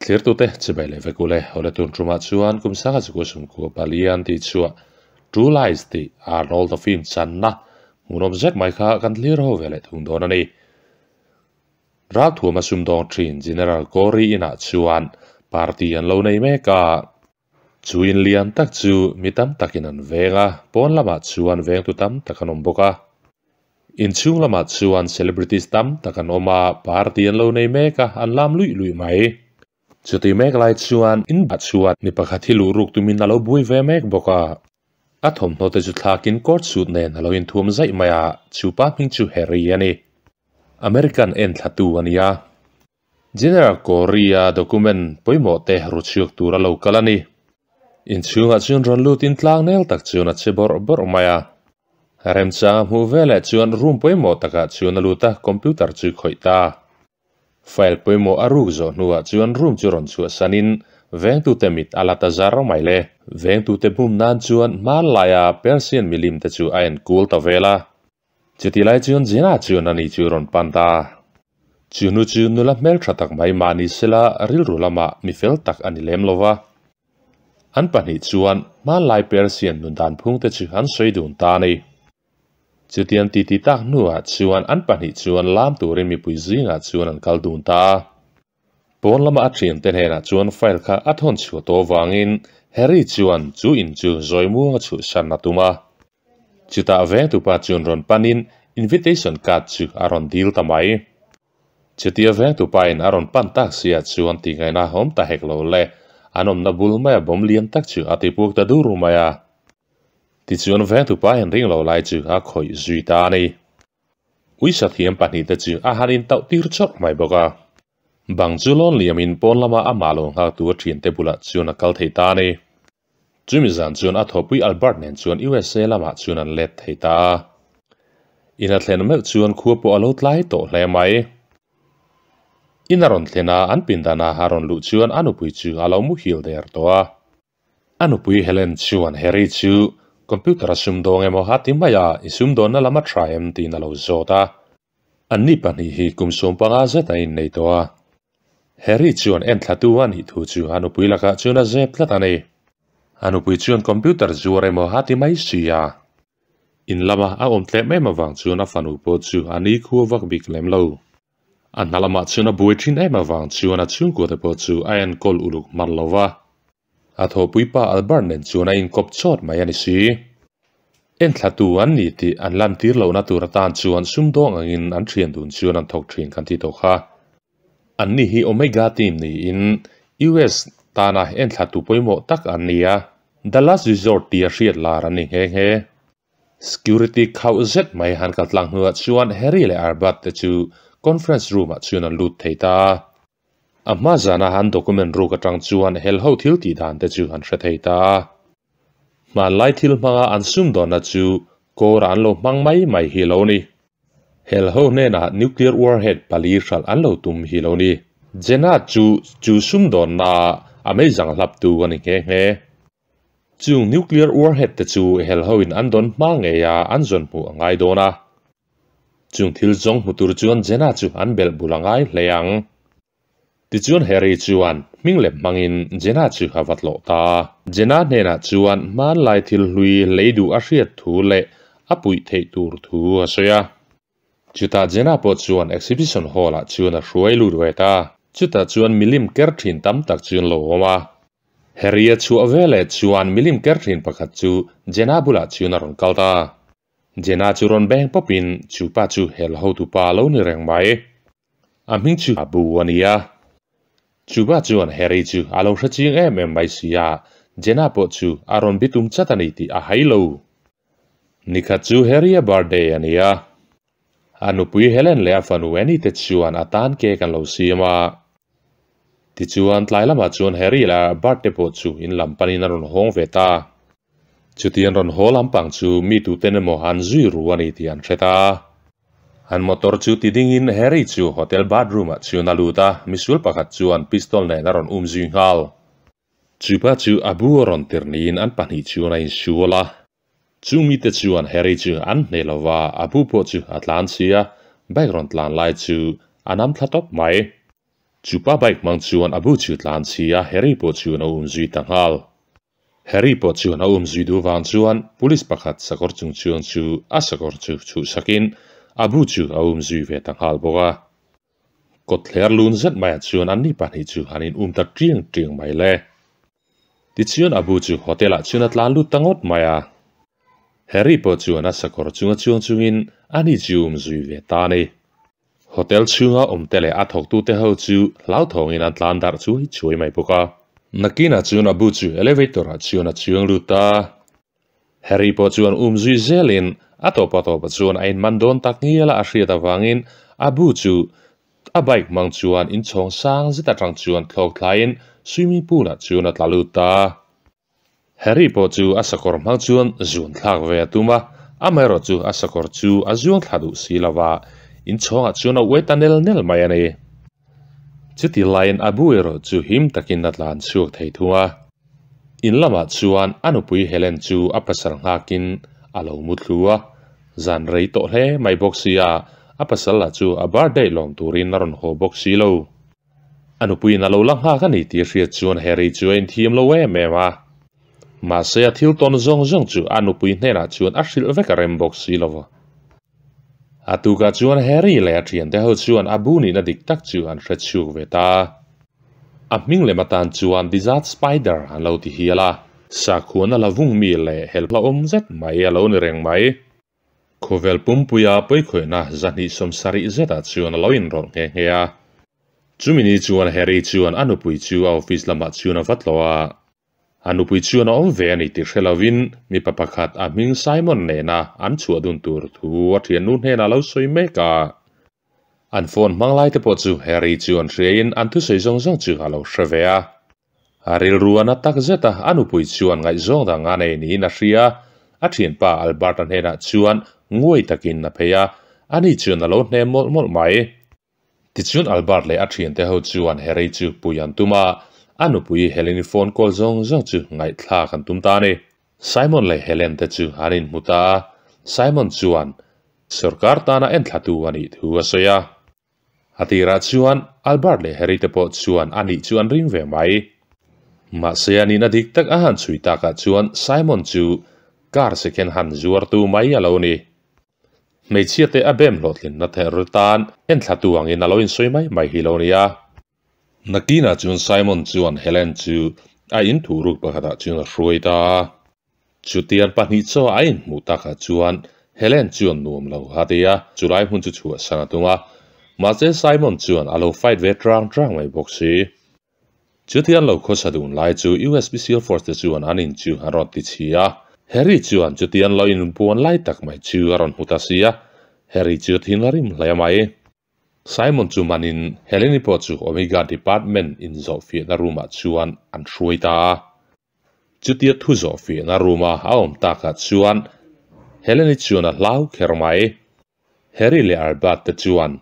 Thlirtute chibai leh vek ule, awle tun tumah chuan kum sanga chukua sumkua palian tih chhuah True Lies tih Arnold a film channa hmuhnawm zet mai kha kan thlir ho ve leh thung dawn a ni. Ralthuama sumdawng thin General Corey inah chuan party an lo nei mek a. Chu in lian tak chu mi tam takin an veng a, pawn lamah chuan vengtu tam tak an awm bawk a. Inchhung lamah chuan celebrities tam tak an awm a, party an lo nei mek a, an lam luih luih mai. Chuti mek lai chuan in bah chuan mi pakhat hi luh ruk tumin a lo bui ve mek bawk a. A thawmhnaw te chu thlakin court suit nen a lo inthuam zaih mai a, chu pa hming chu Harry a ni. American en thlatu a ni a. General Corey-a document pawimawh te ru chhuak tur a lo kal a ni. Inchhungah chuan rawn lutin tlang nel tak chuan a che bawrh bawrh mai a. Remchang a hmuh veleh chuan room pawimawh takah chuan a lut a, computer chu khawih ta. File pawimawh a ruk zawh hnuah chuan room chu rawn chhuahsanin vengtute mit a la ta zar mai le. Vengtute bum nan chuan hmanlaia Persian milim te chu a enkul ta vel a. Chuti lai chuan Jena chuan ani chu rawn pan ta. Chu nu chu nula hmeltha tak mai mah ni sela rilru lamah mi fel tak a ni lem lo va. An pahnih chuan hmanlai Persian nun dan phung te chu an sawi dun ta a ni. Chutiang titi tak hnuah chuan an pahnih chuan lam turin mipui zingah chuan an kal dun ta a. Pawn lama a thiante hnenah chuan file kha a thawn chhuah tawh avangin Harry chuan chu in chu zawi muanga chhuhsan a tum a. Chutah vengtupa chuan rawn panin invitation card chu a rawn dil ta mai. Chutia vengtupain a rawn pan tak sia chuan tih ngaihna awm ta hek lo le, an awmna bul maia bawm lian tak chu a tipuk ta dur mai a. Tichuan vengtupa in ring lo lai chu a khawih zui ta a ni. Uisa thiam pahnihte chu a han intauh tir chawrh mai bawk a. Bang chu lawn liamin pawn lama amah lo nghak tur thiante bulah chuan a kal thei ta a ni. Chumi zan chuan a thawhpui Albert nen chuan USA lamah chuan an let thei ta a. In a thlen meuh chuan khua pawh a lo tlai tawh hle mai. In a rawn thlen a, an pindan a a rawn luh chuan a nupui chu a lo muhil der tawh a. A nupui Helen chuan Harry chu computer a sumdawng emaw a ti mai a, i sumdawnna lam a tha em tiin a lo zawt a. Anni pahnih hi kum 15 zet a innei tawh a. Harry chuan enthlatu a nih thu chu a nupui lakah chuan a zep tlat a ni. A nupui chuan computer zuar emaw a ti mai si a. In lama a awm tlem em avang chuan a fanu pawh chu a ni khua vak bik lem lo. A hna lamah chuan a buai thin em avang chuan a chhungkua te pawh chu a enkawl uluk hman lo va. A thawhpui pa Albert nen chuan a inkawp chawt mai a ni si. Enthlatu an ni tih an lantir lohna tur atan chuan sumdawng angin an thian dun chuan an thawk thin kan ti tawh kha. Anni hi Omega team niin US tana enthlatu pawimawh tak an ni a, The Last Resort tia hriat lar an ni nghe nghe. Security khauh zet mai han kal tlang hnuah chuan Harry leh Albert te chu conference room ah chuan an lut thei ta a. A hma zana an document ruk atang chuan helho thil tih dan te chu an hre thei ta a. Hmanlai thil hmanga an sumdawnna chu kawrah an lo hmang mai mai hi lo ni. Helho hnenah nuclear warhead pali hralh an lo tum hi lo ni. Jenna chu chu sumdawnna a meizang hlaptu a ni nghe nghe. Chung nuclear warhead te chu helhoin an dawn hma ngei a an zawn hmuh a ngai dawn a. Chung thil zawng hmu tur chuan Jenna chu an belh bul a ngai hle ang. Tichuan Harry chuan hming lem hmangin Jenna chu a va tlawh ta. Jenna hnenah chuan hmanlai thil hlui lei duh a hriat thu leh a puih theih tur thu a sawi a. Chutah Jenna pawh chuan exhibition hall ah chuan a hruai lut ve ta. Chutah chuan milim ker thin tam tak chu an lo awm a. Harry a chhuah veleh chuan milim ker thin pakhat chu Jenna bulah chuan a rawn kal ta. Jenna chu rawn beng pawpin chu pa chu hel hotupa lo ni reng mai. A hming chu a bu a ni a. Chupa chuan Harry chu a lo hre chiang em em mai si a, Jenna pawh chu a rawn bitum chat a ni tih a hai lo. Nikhat chu Harry-a birthday a ni a. A nupui Helen leh a fanu Annie te chuan a tan cake an lo siam a. Tichuan tlai lamah chuan Harry leh a birthday pawh chu in lam panin a rawn hawng ve ta. Chutiang rawn haw lampang chu mi tuten emaw an zui ru a ni tih an hre ta. An motor chu ti dingin Harry chu hotel bathroom ah chuan a lut a, misual pakhat chuan pistol nen a rawn um zui nghal. Chupa chu a bu a rawn tir niin an pahnih chuan a insual a. Chung mite chuan Harry chu an hneh lo va, a bu pawh chu a tlan si a, bike rawn tlan lai chu a nam thla tawp mai. Chupa bike hmang chuan Abu chu tlan chhi a, Harry pawh chuan a um zui ta nghal. Harry pawh chuan a um zui duh vang chuan police pakhat sakawr chung chuang chu a sakawr chu chhuhsakin Abu chu a um zui ve ta nghal bawk a. Kawtthler lun zet maiah chuan anni pahnih chu an in um ta tiang tiang mai le. Tichuan Abu chu hotel ah chuan a tlan lut ta ngawt mai a. Harry pawh chuan a sakawr chunga chuang chungin ani chu um zui ve ta a ni. Hotel chhunga awmte leh a thawktute ho chu hlauthawngin an tlan darh chuai chuai mai bawk a. Nakinah chuan Abu chu elevator ah chuan a chuang lut a. Harry pawh chuan um zui zelin a tawpa tawpa chuan a inman dawn tak ngial a a hriat avangin Abu chu a bike hmang chuan inchhawng sang zet atang chuan thlawk thlaiin swimming pool ah chuan a tla lut a. Harry pawh chu a sakawr hmang chuan zuan thlak ve a tum a, amaherawh chu a sakawr chu a zuang thla duh si lo va, inchhawngah chuan a uai ta nel nel mai a ni. Chuti laiin Abu erawh chu him takin a tlan chhuak thei thung a. In lamah chuan a nupui Helen chu a pasal nghakin a lo mu thlu a, zan rei tawh hle mai bawk sia, a pasal lah chu a birthday lawm turin a rawn haw bawk si lo. A nupuiin a lo la nghak a ni tih a hriat chuan Harry chu a inthiam lo em em a. Mahse a thil tawn zawng zawng chu a nupui hnenah chuan a hrilh vek a rem bawk si lo va. A tukah chuan Harry leh a thiante ho chuan a bu nihna dik tak chu an hre chhuak ve ta. A hming lem atan chuan Desert Spider an lo ti hial a. Sakhuana la vung mi leh helhla awm zet mai a lo ni reng mai. Khawvel pumpuia pawikhawihna zahnih sawmsarih zetah chuan a lo inrawlh nghe nghe a. Chumi ni chuan Harry chuan a nupui chu a office lamah chuan a va tlawh a. A nupui chuan a awm ve a ni tih hre lovin mipa pakhat a hming Simon nena an chhuah dun tur thu a thiannu hnenah a lo sawi mek a. An phone hmang lai te pawh chu Harry chuan hriain an thusawi zawng zawng chu a lo hre ve a. A rilru a na tak zet a, a nupui chuan ngaihzawng dang a nei niin a hria. A thianpa Albert-a hnenah chuan nguai takin a phei a, ani chuan a lo hnem mawlh mawlh mai. Tichuan Albert leh a thiante ho chuan Harry chu pui an tum a, a nupui Helen-i phone call zawng zawng chu ngaihthlak an tum ta a ni. Simon leh Helen te chu an inhmu ta a, Simon chuan sawrkar tana enthlatu a nih thu a sawi a. A tirah chuan Albert leh Harry te pawh chuan a nih chu an ring ve mai. Mahse a nihna dik tak a han chhui takah chuan Simon chu car second hand zuartu mai a lo ni. Hmeichhia te a bem hlawhtlinna theih tan enthlatu angin a lo insawi mai mai hi lo nia. Nakinah chuan Simon chuan Helen chu a in thuruk pakhatah chuan a hruai ta a. Chutian pahnih chaw a inhmuh takah chuan Helen chuan nuam lo a ti a, chulai hmun chu chhuahsan a tum a. Mahse Simon chuan a lo fight ve trang trang mai bawk si. Chutian lo khawsa dun lai chu US Special Force te chuan an in chu an rawn ti chhi a. Harry chuan chutian lo inbuan lai tak mai chu a rawn hmu ta si a, Harry chu thin a rim hle mai. Simon chu manin Helene pawh chu Omega Department inzawhfiahna room ah chuan an hruai ta a. Chutia thu zawhfiahna room a a awm takah chuan Helene chuan a hlau kher mai. Harry leh Albert te chuan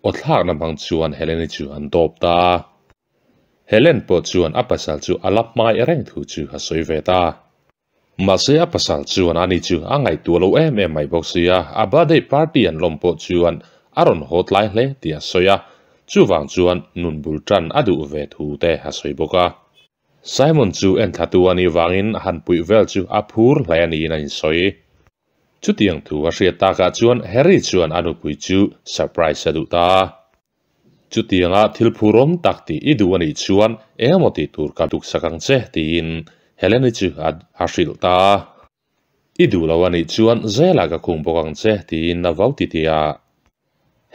aw thlakna hmang chuan Helene chu an dawp ta a. Helen pawh chuan a pasal chu a la hmai reng thu chu a sawi ve ta. Mahse a pasal chuan ani chu a ngaihtuah lo em em mai bawk sia, a birthday party an lawm pawh chuan a rawn haw tlai hle tih a sawi a, chuvang chuan nun bul tan a duh ve thu te a sawi bawk a. Simon chu enthlatu a nih vangin a han puih vel chu a phur hle a niin a insawi. Chutiang thu a hriat takah chuan Harry chuan a nupui chu surprise a duh ta a. Chutianga thil phurawm tak tih i duh a nih chuan eng emaw tih tur ka tuksak ang che tiin Helene-i chu a hrilh ta a. I duh lo a nih chuan zelah ka khung bawk ang che tiin a vau titi a.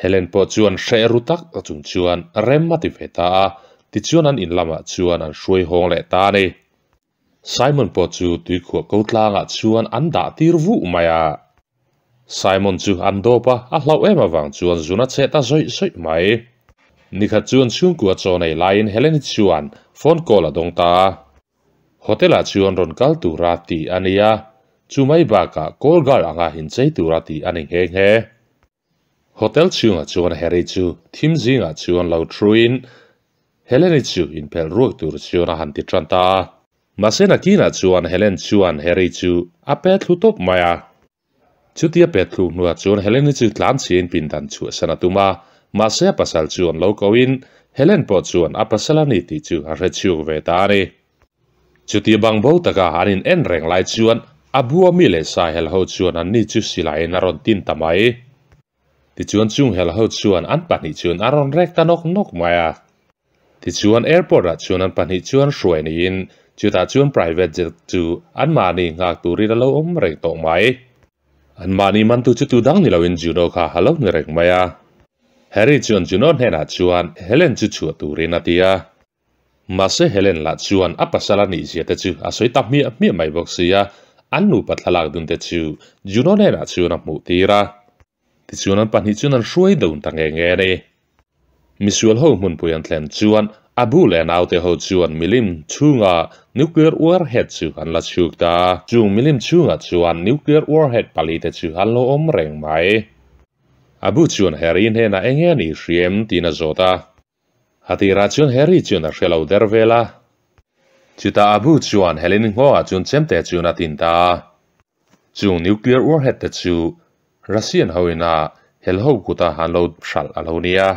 Helen pawh chuan hreh ru tak chung chuan rem a ti ve ta a, tichuan an in lamah chuan an hruai hawng leh ta a ni. Simon pawh chu tuikhuah ko tlangah chuan an dah tir vuh mai a. Simon chu an dawp a, a hlauh em avang chuan zun a cheh ta zawih zawih mai. Nikhat chuan chhungkua chaw nei laiin Helene chuan phone call a dawng ta a. Hotel ah chuan rawn kal tura tih a ni a, chu mai bakah call girl anga inchei tura tih a ni nghe nghe. Hotel chhungah chuan Harry chu thim zingah chuan lo thuin Helen-i chu inphelh ruak tur chuan a han ti tan ta a. Mahse nakinah chuan Helen chuan Harry chu a pet thlu tawp mai a. Chutia pet thluk hnuah chuan Helen-i chu tlan chhiain pindan chhuahsan a tum a, mahse a pasal chuan lo koin Helen pawh chuan a pasal a ni tih chu a hre chhuak ve ta a ni. Chuti bangbo taka an in en reng lai chuan a bua mi leh sa hel ho chuan an ni chu silaiin a rawn tin ta mai. Tichuan chung hel ho chuan an pahnih chuan a rawn rek ta nawk nawk mai a. Tichuan airport ah chuan an pahnih chuan hruai niin chutah chuan private jet chu anmahni nghak turin a lo awm reng tawh mai. Anmahni mantu chu tu dang ni loin Juno kha a lo ni reng mai a. Harry chuan Juno hnenah chuan Helen chu chhuah turin a ti a. Mahse Helen lah chuan a pasal a nih zia te chu a sawi ta hmiah hmiah mai bawk si a, an nupa thlalak dun te chu Juno hnenah chuan a hmuh tir a. Tichuan an pahnih chuan an hruai dun ta nge nge a ni. Misual ho hmunpui an thlen chuan Abu leh a naute ho chuan milim chhunga nuclear warhead chu an la chhuk ta. Chung milim chhungah chuan nuclear warhead pali te chu an lo awm reng mai. Abu chuan Harry hnenah enge a nih hriam tiin a zawt a. A tirah chuan Harry chuan a hre lo der vel a. Chutah Abu chuan Helen nghawngah chuan chemte chuan a tin ta a. Chung nuclear warhead te chu Russian hoin a hel ho kuta an lo hralh a lo nia.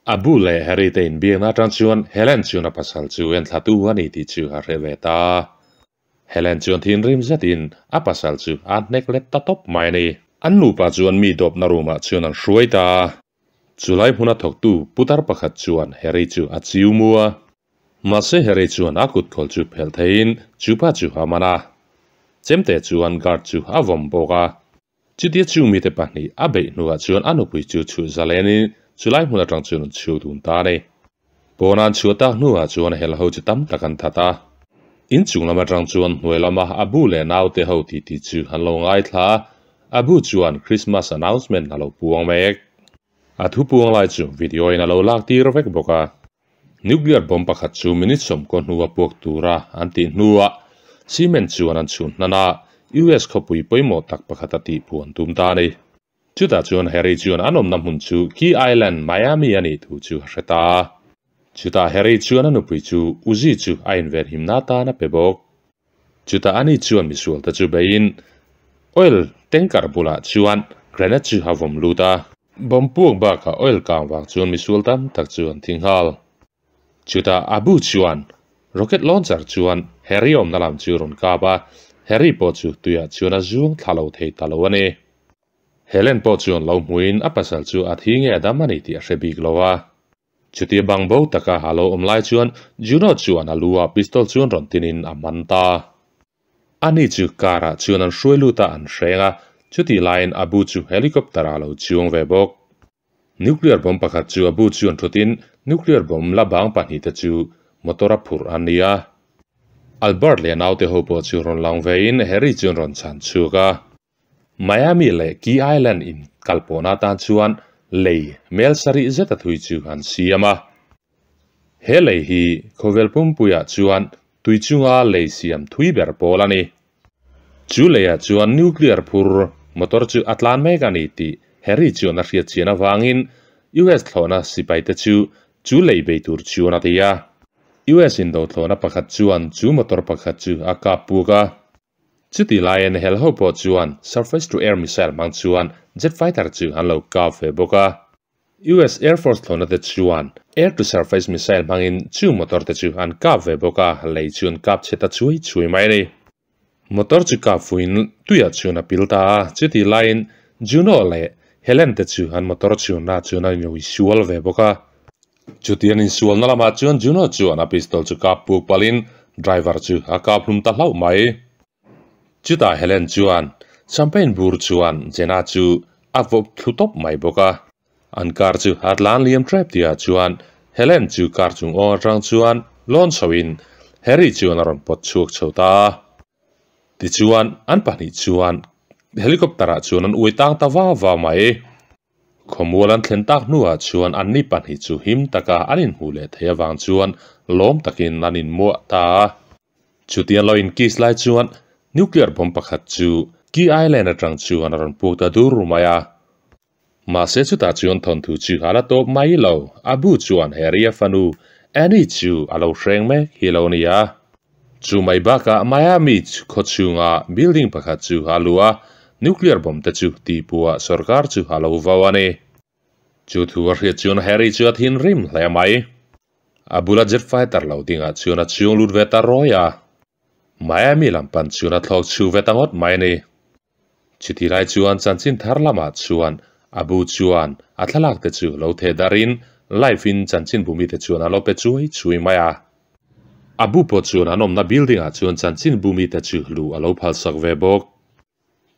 Abu leh Harry te inbiakna atang chuan Helen chuan a pasal chu enthlatu a ni tih chu a hre ve ta. Helen chuan thinrim zetin a pasal chu a hnek let ta tawp mai a ni. An nupa chuan mi dawpna room ah chuan an hruai ta. Chulai hmuna thawktu putar pakhat chuan Harry chu a chiu mu a. Mahse Harry chuan a kut khawl chu phelh theiin chupa chu a man a. Chemte chuan guard chu a vawm bawk a. Chutia chung mite pahnih a beih hnuah chuan a nupui chu chhuh zalenin chulai hmun atang chuan an chhuak dun ta a ni. Pawn an chhuah tak hnuah chuan hel ho chu tam tak an that a. Inchung lam atang chuan hnuai lama a bu leh naute ho titi chu an lo ngaithla a, a bu chuan Christmas announcement a lo puang mek. A thu puang lai chu video in a lo lak tir vek bawk a. Nuclear bomb pakhat chu minute sawmkaw hnua puak tura an tih hnuah cement chuan an chhun hnan a, US khawpui pawimawh tak pakhat a tih puan tum ta a ni. Chutah chuan Harry chuan an awmna hmun chu Key Island, Miami a nih thu chu a hre ta a. Chutah Harry chuan a nupui chu Uzi chu a invenhimna atan a pe bawk. Chutah ani chuan misualte chu beiin oil tanker bulah chuan grenade chu a vawm lut a. Bomb puak bakah oil kang vang chuan misual tam tak chu an thi nghal. Chutah Abu chuan rocket launcher chuan Harry awmna lam chu rawn kap a, Harry pawh chu tuiah chuan a zuang thla lo thei ta lo a ni. Helen pawh chuan lo hmuin a pasal chu a thi nge a dam a ni tih a hre bik lo a. Chutia bang bo taka a lo awm lai chuan Juno chuan a lu ah pistol chuan rawn tinin a man ta. Ani chu car ah chuan an hruai lut a an hreng a, chutih laiin Abu chu helicopter ah a lo chuang ve bawk. Nuclear bomb pakhat chu Abu chuan thutin nuclear bomb la bang pahnih te chu motor a phurh a ni a. Albert leh a naute ho pawh chu rawn lang vein Harry chuan rawn chhan chhuak a. Miami leh Key Island in kalpawhna atan chuan lei mel sarih zet a thui chu an siam a. He lei hi khawvel pumpuiah chuan tui chunga lei siam thui ber pawl a ni. Chu leiah chuan nuclear phur motor chu a tlan mek a ni tih Harry chuan a hriat chian avangin US thlawhna sipaite chu chu lei bei tur chuan a ti a. US indo thlawhna pakhat chuan chu motor pakhat chu a kap puk a. Chutih laiin hel ho pawh chuan surface to air missile hmang chuan jet fighter chu an lo kap ve bawk a. US Air Force thlawhna te chuan air to surface missile hmangin chu motor te chu an kap ve bawk a, lei chu an kap chhe ta chhui chhui mai a ni. Motor chu kap fuin tuiah chuan a pil ta a, chutih laiin Juno leh Helen te chu an motor chhunna chuan an insual ve bawk a. Chuti an insualna lamah chuan Juno chuan a pistol chu kap puk palhin driver chu a kap hlum ta hlauh mai. Chutah Helen chuan champagne bur chuan Jenna chu a vawp thlu tawp mai bawk a. An car chu a tlan liam tep tihah chuan Helen chu car chung awng atang chuan lawn chhoin Harry chuan a rawn pawt chhuak chho ta a. Tichuan an pahnih chuan helicopter ah chuan an uai tang ta va va mai. Khawmual an thlen tak hnuah chuan anni pahnih chu him taka an inhmuh leh theih avang chuan lawm takin an inmuah ta a. Chutiang lo inkiss lai chuan nuclear bomb pakhat chu Key Island atang chuan a rawn puk ta dur mai a. Mahse chutah chuan thawnthu chu a la tawp mai lo, Abu chuan Harry-a fanu Annie chu a lo hreng mek hi lo ni a. Chu mai bakah Miami khaw chhunga building pakhat chu a luh a, nuclear bomb te chu tihpuah sorkar chu a lo vau a ni. Chu thu a hriat chuan Harry chu a thinrim hle mai. A bula jet fighter lo dingah chuan a chhung lut ve ta rawi a. Miami lam pan chuan a thlawk chhu ve ta ngawt mai a ni. Chuti lai chuan chanchin thar lamah chuan Abu chuan a thlalak te chu lo theh darhin live in chanchin bumi te chuan a lo pe chuai chhui mai a. Abu pawh chuan an awmna building ah chuan chanchin bumi te chu luh a lo phalsak ve bawk.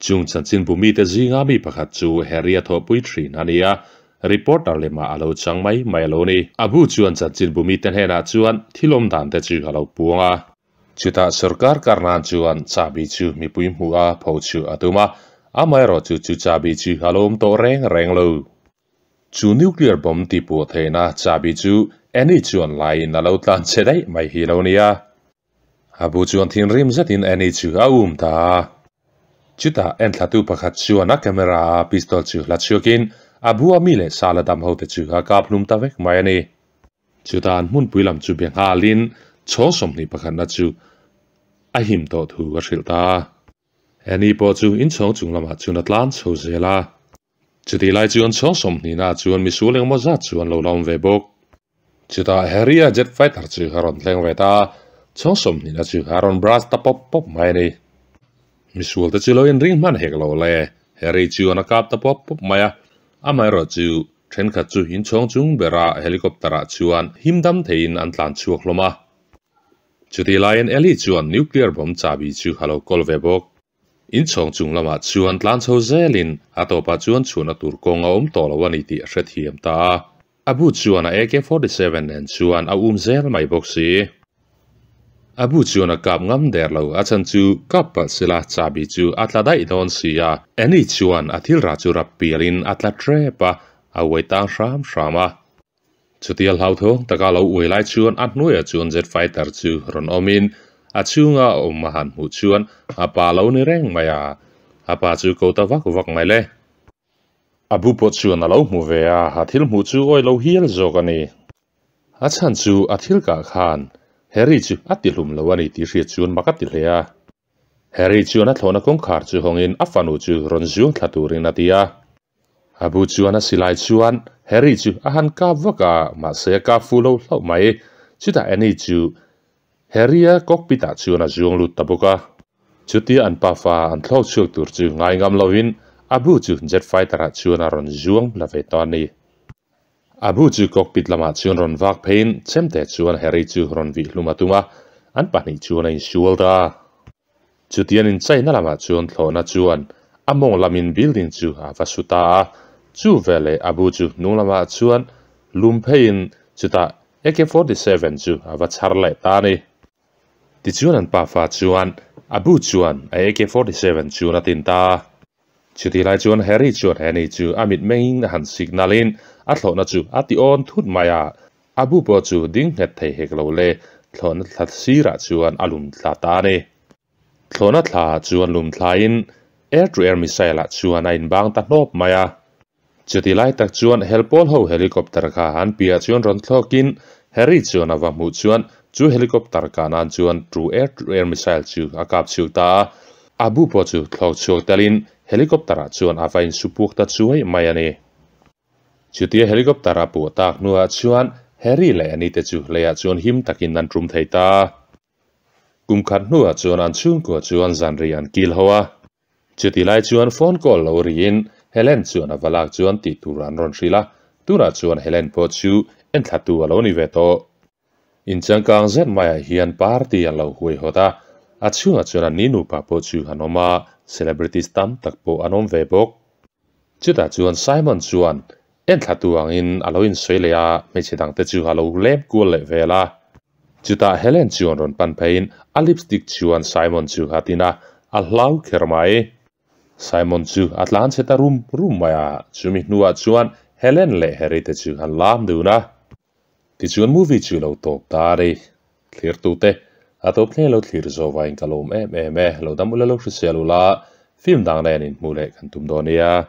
Chung chanchinbu mite zinga mi pakhat chu Harry a thawhpui thin a ni a, reporter lemah a lo chang mai mai a lo ni. Abu chuan chanchinbu mite hnenah chuan thil awm dan te chu a lo puang a. Chutah sorkar karnan chuan chahbi chu mipui hmuh a pho chhuah a tum a, amaherawhchu chu chahbi chu a lo awm tawh reng reng lo. Chu nuclear bomb tih puah theihna chahbi chu Annie chuan laiin a lo tlan che daih mai hi lo nia. Abu chuan thinrim zetin Annie chu a um ta a. Chutah enthlatu pakhat chuan a camera a pistol chu la chhuakin Abu a mi leh sala dam ho te chu a kap hlum ta vek mai a ni. Chutah an hmunpui lam chu be nghalin chhawng 21 na chu a him tawh thu a hrilh ta a. Annie pawh chu inchhawng chung lamah chuan a tlan chho zel a. Chutih lai chuan chhawng 20 naah chuan misual engemaw zat chu an lo la awm ve bawk. Chutah Harry-a jet fighter chu a rawn thleng ve ta a, chhawng 20 na chu a rawn blast ta pawp pawp mai a ni. Misual te chu lo inring hman hek lo le, Harry chuan a kap ta pawp pawp mai a, amaherawh chu thenkhat chu inchhawng chung bera helicopter ah chuan him dam theiin an tlan chhuak hlawm a. Chutih laiin Ellie chuan nuclear bomb chahbi chu a lo kawl ve bawk. Inchhawng chung lamah chuan tlan chho zelin a tawpah chuan chhuahna tur kawng a awm tawh lo a ni tih a hrethiam ta a. Abu chuan a AK-47 nen chuan a um zel mai bawk si. Abu chuan a kap ngam der lo, a chhan chu kap palh sela chahbi chu a tla daih dawn si a. Annie chuan a thil rah chu rap pialin a tla trep a, a uai tang hram hram a. Chutia hlauthawng taka lo uai lai chuan a hnuaiah chuan jet fighter chu rawn awmin a chhunga a awm a han hmuh chuan a pa lo ni reng mai a, a pa chu ko ta vak vak mai le. Abu pawh chuan a lo hmu ve a, a thil hmuh chu awi lo hial zawk a ni. A chhan chu a thil kah khan Harry chu a tihlum lo a ni tih hriat chuan mak a ti hle a. Harry chuan a thlawhna kawngkhar chu hawngin a fanu chu rawn zuang thla turin a ti a. Abu chuan a silai chuan Harry chu a han kap vak a, mahse a kap fu lo hlauh mai. Chutah Annie chu Harry-a cockpit ah chuan a zuang lut ta bawk a. Chutia an pafa an thlawk chhuak tur chu ngai ngam lovin Abu chu jet fighter ah chuan a rawn zuang la ve ta a ni. Abu chu cockpit lamah chuan rawn vak pheiin chemte chuan Harry chu rawn vih hlum a tum a, an pahnih chuan a insual ta. Chutian inchaina lamah chuan thlawhna chuan a mawng lamin building chu a va su ta a, chu veleh Abu chu hnung lamah chuan lum pheiin chutah AK-47 chu a va chhar leh ta a ni. Tichuan an pafa chuan Abu chuan a AK-47 chuan a tin ta a. Chutih lai chuan Harry chuan Annie chu a mitmengin a han signal-in a thlawhna chu a ti awn thut mai a. Abu pawh chu ding nghet thei hek lo le, thlawhna thla sirah chuan a lum thla ta a ni. Thlawhna thla chuan lum thlain air-to-air missile ah chuan a inbang ta hnawp mai a. Chutih lai tak chuan helpawl ho helicopter kha an piah chuan rawn thlawkin Harry chuan a va hmuh chuan chu helicopter kah nan chuan to air-to-air missile chu a kap chhuak ta a. Abu pawh chu thlawk chhuak telin helicopter ah chuan a va insupuak ta chuai mai a ni. Chutia helicopter a puah tak hnuah chuan Harry leh Annie te chu leiah chuan him takin an tum thei ta. Kum khat hnuah chuan an chhungkua chuan zanri an kil ho a. Chuti lai chuan phone call lo riin Helen chuan a va lak chuan tih tur an rawn hrilh a, tunah chuan Helen pawh chu enthlatu a lo ni ve tawh. Inchangkang zet maiah hian party an lo huaihawt a, a chhungah chuan an ni nupa pawh chu an awm a, celebrities tam tak pawh an awm ve bawk. Chutah chuan Simon chuan enthlatu angin a lo insawi leh a, hmeichhe dangte chu a lo lem kual leh vel a. Chutah Helen chuan rawn pan pheiin a lipstick chuan Simon chu a tin a, a hlau kher mai. Simon chu a tlan chhe ta rum rum mai a, chumi hnuah chuan Helen leh Harry te chu an lam dun a. Tichuan movie chu lo tawp ta a ni. Thlirtute, a tawp thleng lo thlir zawh vangin ka lawm em em e. Lo dam ula lo hrisel ula, film dang nen inhmuh leh kan tum dawn nia.